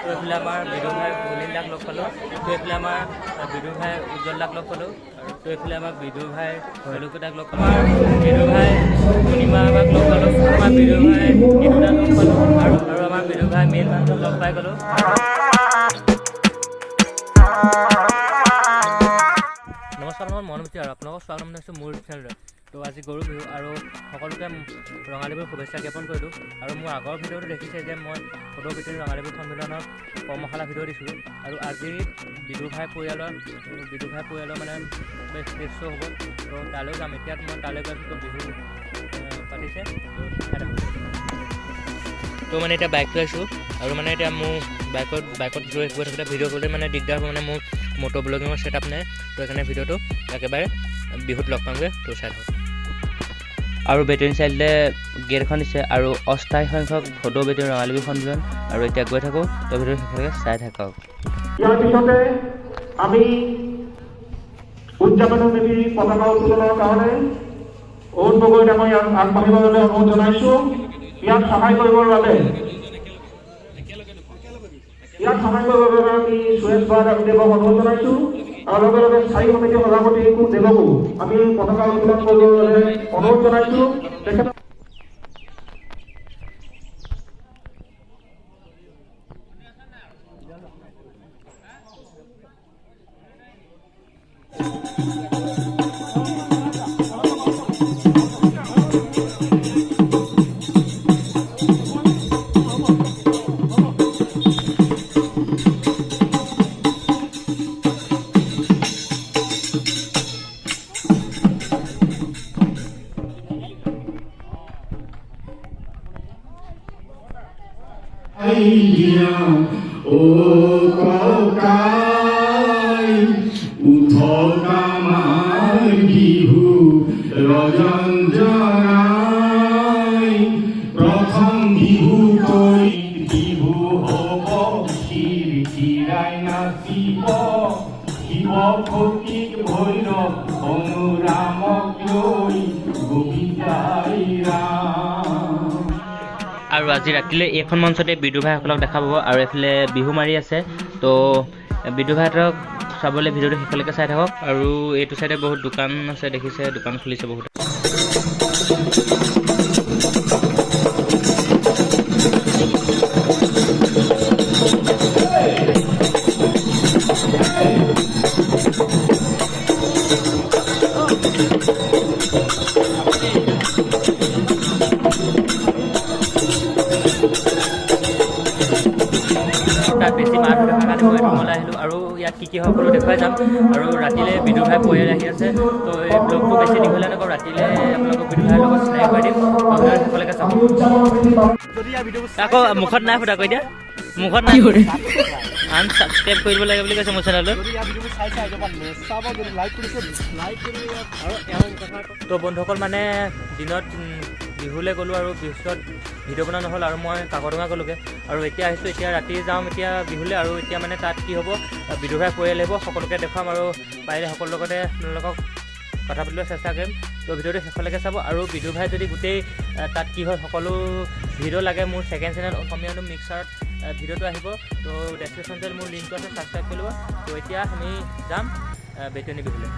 তো এইফালে আমাৰ বিদুৰ ভাই ভলিন দাক লগ পালোঁ। তো এইফালে আমাৰ বিদুৰ ভাই উজ্জ্বল দাক লগ পালোঁ। আৰু তো এইফালে আমাৰ বিদুৰ ভাই ভৈলুকু দাক লগ পালোঁ। আমাৰ বিদুৰ ভাই পূৰ্ণিমা বাক লগ পালোঁ। আমাৰ বিদুৰ ভাই নিতু দাক লগ পালোঁ। আৰু আৰু আমাৰ বিদুৰ ভাই মেইন মানুহক লগ পাই গ'লোঁ। নমস্কাৰ, মই মনমতি আৰু আপোনালোকক স্বাগতম জনাইছোঁ মোৰ চেনেললৈ। তো আজি গৰু বিহু আৰু সকলোকে ৰঙালী বিহুৰ শুভেচ্ছা জ্ঞাপন কৰিলোঁ। আৰু মোৰ আগৰ ভিডিঅ'টো দেখিছে যে মই সদৌ বিদ্যালয় ৰঙালী বিহু সন্মিলনৰ কৰ্মশালা ভিডিঅ' দিছিলোঁ। আৰু আজি বিদুৰ ভাই পৰিয়ালৰ মানে ষ্টেজ শ্ব' হ'ব, তো তালৈও যাম। এতিয়া মই তালৈ গৈ আছোঁ। তো বিহু পাতিছে, তো চাই থাকোঁ। তো মানে এতিয়া বাইক লৈ আছোঁ আৰু মানে এতিয়া মোৰ বাইকত গৈ গৈ থাকোঁতে ভিডিঅ' কৰিবলৈ মানে দিগদাৰ হ'ব, মানে মোৰ মটৰ ব্লগিঙৰ ছেট আপ নাই। তো সেইকাৰণে ভিডিঅ'টো একেবাৰে বিহুত লগ পামগৈ, তো চাই থাকক। আৰু বেটেৰী চাইডে গেট এখন দিছে আৰু অস্থায়ী সংখ্যক সদৌ বেটেৰী ৰঙালী বিহু সন্মিলন। আৰু এতিয়া গৈ থাকোঁ, তো ভিডিঅ' শেষলৈকে চাই থাকক। ইয়াৰ পিছতে আমি উদযাপন সমিতিৰ পতাকা উত্তোলনৰ কাৰণে অৰুণ গগৈ ডাঙৰীয়াক আগবাঢ়িবৰ বাবে অনুৰোধ জনাইছো। ইয়াত সহায় কৰিবৰ বাবে আমি সুৰেশ বৰা দেৱক অনুৰোধ জনাইছো। আৰু লগে লগে স্থায়ী সমিতিৰ সভাপতি কুক দেৱকো আমি পতাকা উত্তোলন কৰিবৰ বাবে অনুৰোধ জনাইছো। তেখেত ও ককাই, উঠক, আমাৰ বিহু ৰজন জনাই। প্ৰথম বিহু তৈ বিহু হ'ব, খিৰ খিৰাই নাচিব। শিৱ ফটিক ভৈৰৱ অনুৰামক লৈ গোবিন্দাই ৰাম। আৰু আজি ৰাতিলৈ এইখন মঞ্চতে বিদুৰ ভাইসকলক দেখা পাব। আৰু এইফালে বিহু মাৰি আছে, তো বিদুৰ ভাইহঁতক চাবলৈ ভিডিঅ'টো শেষলৈকে চাই থাকক। আৰু এইটো চাইডে বহুত দোকান আছে, দেখিছে, দোকান খুলিছে বহুত। তাত বেছি মাৰ হৈ থকাৰ কাৰণে মই ৰুমলৈ আহিলোঁ। আৰু ইয়াত কি কি সকলো দেখুৱাই যাম। আৰু ৰাতিলৈ বিদুৰ ভাই পৰিয়াল আহি আছে, তো এই ব্লগটো বেছি দীঘলীয়া নকৰোঁ। ৰাতিলৈ আপোনালোকক বিদুৰ ভাইৰ লগত চিনাকি কৰাই দিম। আপোনালোকে শেষলৈকে চাব। আকৌ মুখত নাই ফুটা, কৈ দিয়া, মুখত নাই। আনছাবস্ক্ৰাইব কৰিব লাগে বুলি কৈছে মোৰ চেনেলটো। তো বন্ধুসকল, মানে দিনত বিহুলৈ গ'লোঁ আৰু পিছত ভিডিঅ' বনোৱা নহ'ল আৰু মই কাকডোঙা গ'লোগৈ। আৰু এতিয়া আহিছোঁ, এতিয়া ৰাতি যাম এতিয়া বিহুলৈ। আৰু এতিয়া মানে তাত কি হ'ব, বিদুৰ ভাই পৰিয়াল আহিব, সকলোকে দেখুৱাম আৰু পাৰিলে সকলোৰ লগতে আপোনালোকক কথা পাতিবলৈ চেষ্টা কৰিম। তো ভিডিঅ'টো শেষলৈকে চাব। আৰু বিদুৰ ভাই যদি গোটেই তাত কি হয় সকলো ভিডিঅ' লাগে, মোৰ ছেকেণ্ড চেনেল অসমীয়া মিক্সাৰত ভিডিঅ'টো আহিব। তো ডেছক্ৰিপশ্যনতে মোৰ লিংকটো আছে, ছাবস্ক্ৰাইব কৰি ল'ব। তো এতিয়া আমি যাম বেতনি বিহুলৈ।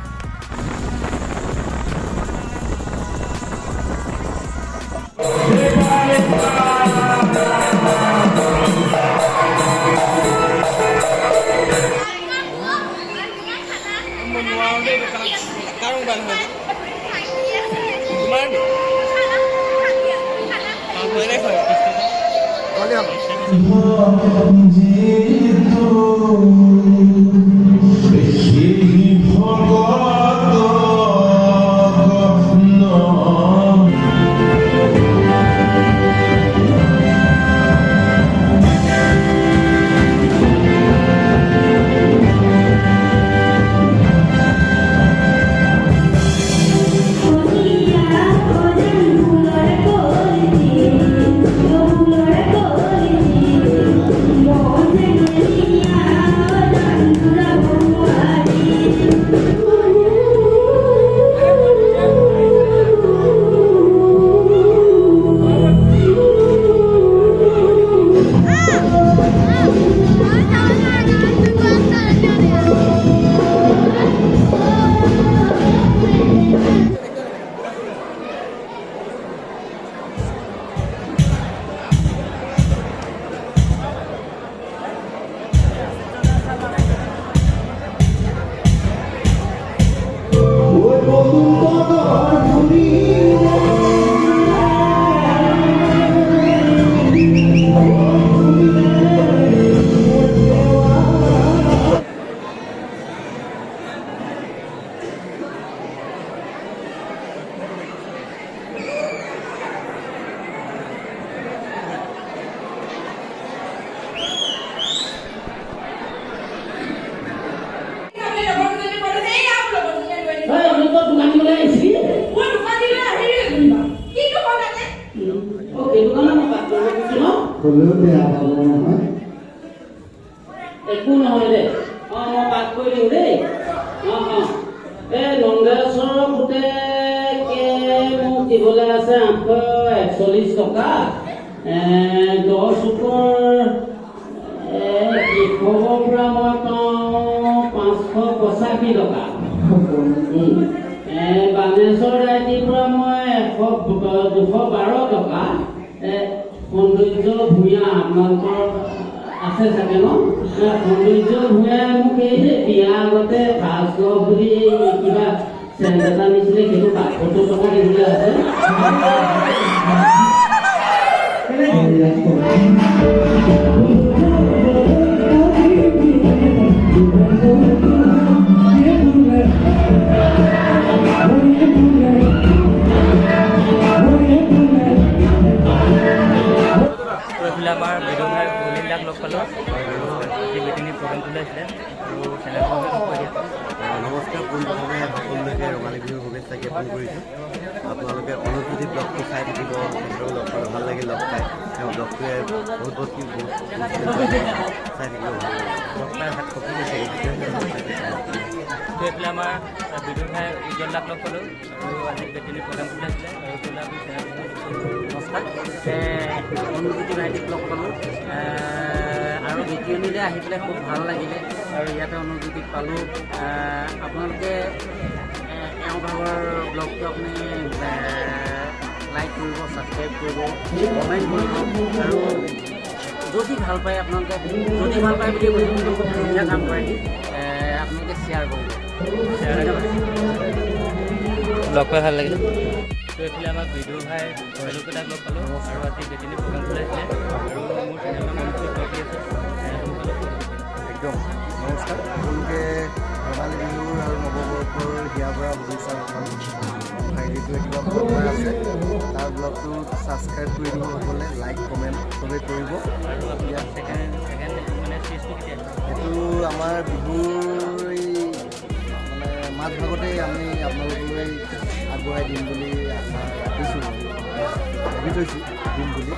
সেই ভগত ন। ফুলৰ কলি। ক'লেও বেয়া পাব নহয়। একো নহয় দে। অঁ, মই পাক কৰি দিওঁ দেই। অঁ, এই নন্দেশ্বৰৰ পুতেকে মোক দিবলৈ আছে 841 টকা। 10 চুকৰ কৃষকৰ পৰা মই পাওঁ 585 টকা। বানেশ্বৰ দাইটিৰ পৰা মই 212 টকা। সৌন্দৰ্য ভূঞা আপোনালোকৰ আছে চাগে ন? সৌন্দৰ্য ভূঞাই মোক এই যে বিয়া আগতে ফাৰ্ষ্ট লভ বুলি কিবা চেণ্ট এটা নিছিলে, সেইটো 72 টকা দিবলৈ আছে। তো এইফালে আমাৰ বিদুভাই ভনীবিলাক লগ পালোঁ আৰু আজি বেটিনি প্ৰগ্ৰেমটো আছিলে আৰু চেনেলটো কৈ দিয়া। নমস্কাৰ, পোনপ্ৰথমে সকলোলৈকে ৰঙালী বিহুৰ শুভেচ্ছা জ্ঞাপন কৰিছোঁ। আপোনালোকে অনুজ্যোতি ব্লগটো চাই থাকিব। তেখেতক লগ পালোঁ, ভাল লাগিল লগ পাই। তেওঁৰ ব্লগটোৱে বহুত বহুত কি বহুত চাই থাকিব ভাল লাগে। লগ পাই হাত কঁপি গৈছে। তো এইফালে আমাৰ বিদুভাই উজ্জ্বল দাক লগ পালোঁ আৰু আজি বেটিনি প্ৰগ্ৰেমটো আছিলে আৰু এইফালে আপুনি চেনেলটো। নমস্কাৰ, অনুজ্যোতি ভাইটিক লগ পালোঁ আৰু বেটিয়নিলৈ আহি পেলাই খুব ভাল লাগিলে আৰু ইয়াতে অনুজ্যোতিক পালোঁ। আপোনালোকে এওঁ ভাগৰ ব্লগটো আপুনি লাইক কৰিব, ছাবস্ক্ৰাইব কৰিব, কমেণ্ট কৰিব আৰু যদি ভাল পায়, আপোনালোকে যদি ভাল পায় বুলি কৈছোঁ, কিন্তু খুব ধুনীয়া কাম কৰে সি। আপোনালোকে শ্বেয়াৰ কৰিব। ধন্যবাদ। লগ পাই ভাল লাগিলে। তো এইফালে আমাৰ বিদুৰ ভাই তেওঁলোকেইটাক লগ পালোঁ আৰু আজি বেটিনি প্ৰগ্ৰেম চলাইছিলে আৰু মোৰ চেনেলৰ নাম ব্লগ দি আছে, চেনেলটো পালোঁ। একদম নমস্কাৰ সকলোকে, ৰঙালী বিহুৰ আৰু নৱবৰ্ষৰ হিয়া ভৰা শুভেচ্ছা জনালোঁ। ভাইটিটোৱে কিবা ব্লগ বনাই আছে, তাৰ ব্লগটো ছাবস্ক্ৰাইব কৰি দিব সকলোৱে, লাইক কমেণ্ট চবেই কৰিব। আৰু আপোনাৰ ছেকেণ্ড ছেকেণ্ড মানে চিৰিজটো কেতিয়া? এইটো আমাৰ বিহুৰ এই মানে মাজভাগতেই আমি আপোনালোকলৈ আগবঢ়াই দিম বুলি আশা ৰাখিছোঁ, ভাবি থৈছোঁ দিম বুলি।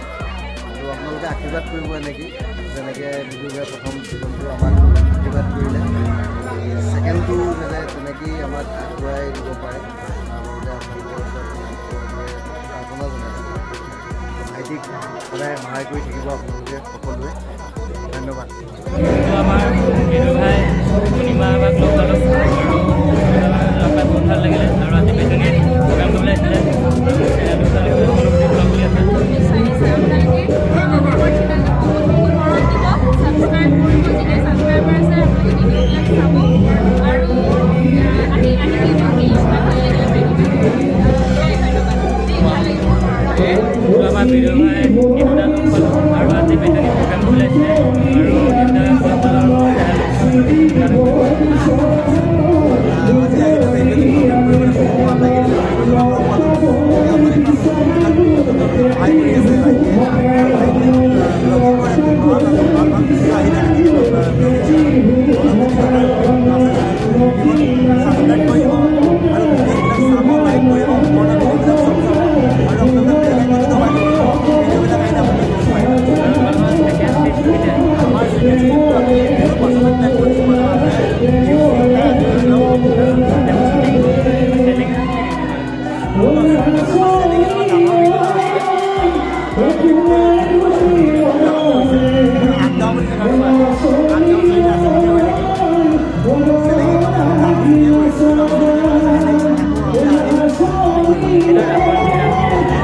আৰু আপোনালোকে আশীৰ্বাদ কৰিব এনেকেই, যেনেকৈ বিহুৰে প্ৰথম ছিজনটো আমাক আশীৰ্বাদ কৰিলে, ছেকেণ্ডটো যাতে তেনেকেই আমাক আগবঢ়াই দিব পাৰে, তাৰ বাবে আপোনালোকৰ ওচৰত আমি প্ৰাৰ্থনা জনাইছোঁ। ভাইটিক সদায় সহায় কৰি থাকিব আপোনালোকে সকলোৱে। ধন্যবাদ। তো আমাৰ বিদুৰ ভাই পূৰ্ণিমা বাক লগ পালোঁ আৰু লগ পাই বহুত ভাল লাগিলে আৰু আজি বেটনীত প্ৰগ্ৰেম কৰিবলৈ আহিছিলে আৰু মোৰ চেনেলটো চালে অনুভূতি ব্লগ বুলি আছে। নিশ্চয় নিশ্চয়, আপোনালোকে মোৰ চেনেলটো বহুত বহুত মৰম দিব, ছাবস্ক্ৰাইব কৰিব, যিখিনি ছাবস্ক্ৰাইবাৰ আছে আপোনালোকে ভিডিঅ'বিলাক চাব আৰু আহি আহি থাকিব। ভাল লাগিলে ধন্যবাদ দেই, ভাল লাগিব। তো আমাৰ বিদুৰ ভাই তিনিটা লগ পালোঁ আৰু আজি বেটনীত প্ৰগ্ৰেম কৰিবলৈ আহিছিলে আৰু তিনিটা লগ পালোঁ আৰু চেনেলটো আজি আহিলোঁ বেংগলী প্ৰগ্ৰেম কৰিবলৈ, বহুত ভাল লাগিল। লগ পালোঁ, সহায় কৰি আছে ভাইটিয়ে। ভাইটিয়ে ব্লগিং কৰে, খুব ভাল ভাল ভাল ভিডিঅ' আহি থাকে। ছাবস্ক্ৰাইব কৰিব আৰু ভিডিঅ'বিলাক চাব, লাইক কৰিব, পুৰণা ভিডিঅ'বিলাক চব চাব আৰু আপোনালোকে বেল আইকনটো দবাই দিব, ভিডিঅ'বিলাক আহিলে আপোনালোকে গম পাই। আৰু তোমালোকৰ ছেকেণ্ড চিৰিজটো কেতিয়া? আমাৰ ছেকেণ্ড চিৰিজটো আমি বিহুৰ পাছতে প্লেন কৰিছোঁ, মানে মানুহে বিহু চিহু খাই আজৰি হৈ লওক। চেলিং চেলিং আমাৰ ডাঙৰ ভিডিঅ' আছিলে, আঠগাঁও বুলি জেগা এটুকুৰা আছে, আঠগাঁও চাইডে আছে, তাতে হৈ থাকে। চেলেঙি মানে আমি ডাঙৰ ভিডিঅ' কৰিছোঁ, ডাঙৰ ভিডিঅ' মানে লাহে লাহে আকৌ আমি আহিম।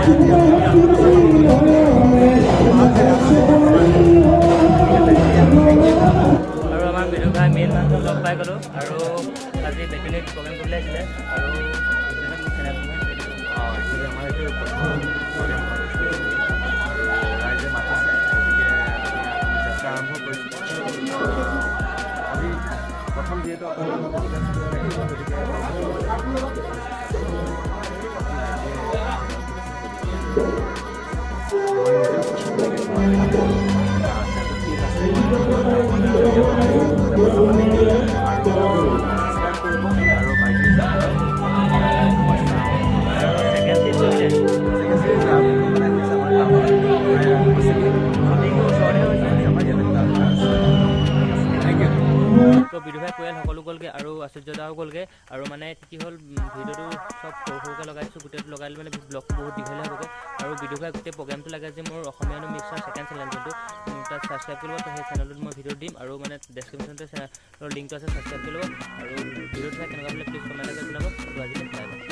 সেইটো ৰাতি ৰাতি। ভাল জেগা। Thank U. আৰু আমাৰ বিদুৰ ভাই মেইন মানুহজন লগ পাই গ'লোঁ আৰু আজি বেটনীত প্ৰগ্ৰেম কৰিবলৈ আহিছিলে আৰু মোৰ চেনেলটো অঁ, একচুৱেলি আমাৰ এইটো প্ৰথম প্ৰগ্ৰেম হয় আৰু ৰাইজে মাতিছে, গতিকে আমি যাত্ৰা আৰম্ভ কৰিছোঁ। আজি প্ৰথম যিহেতু আপোনালোকৰ পলিটিকেল ৰাখিব, গতিকে মই নিজেও ঠিক আছে, কথা পাতি আৰু ছাবস্ক্ৰাইব কৰিব আৰু ভাইটিৰ আৰু ছেকেণ্ড চিৰিজটো কেতিয়া? ছেকেণ্ড চিৰিজ মানে হৈছে আমাৰ টাউনত। শ্বুটিং? তো বিদুভাই পৰিয়াল সকলো গ'লগৈ আৰু আচুৰ্যদাও গ'লগৈ। আৰু মানে কি হ'ল, ভিডিঅ'টো চব সৰু সৰুকৈ লগাই দিছোঁ, গোটেইটো লগাই দিলে মানে ব্লগটো বহুত দীঘলীয়া হ'বগৈ। আৰু বিদুভাই গোটেই প্ৰগ্ৰেমটো লাগে যে মোৰ অসমীয়া মিক্সাৰ ছেকেণ্ড চেনেল যোনটো, তাত ছাবস্ক্ৰাইব কৰিব। তো সেই চেনেলটোত মই ভিডিঅ' দিম আৰু মানে ডেছক্ৰিপশ্যনতে চেনেলৰ লিংকটো আছে, ছাবস্ক্ৰাইব কৰি ল'ব। আৰু ভিডিঅ'টো চাই কেনেকুৱা পালে প্লিজ কমেণ্ট কৰি জনাব। তো আজিলৈ বাই বাই।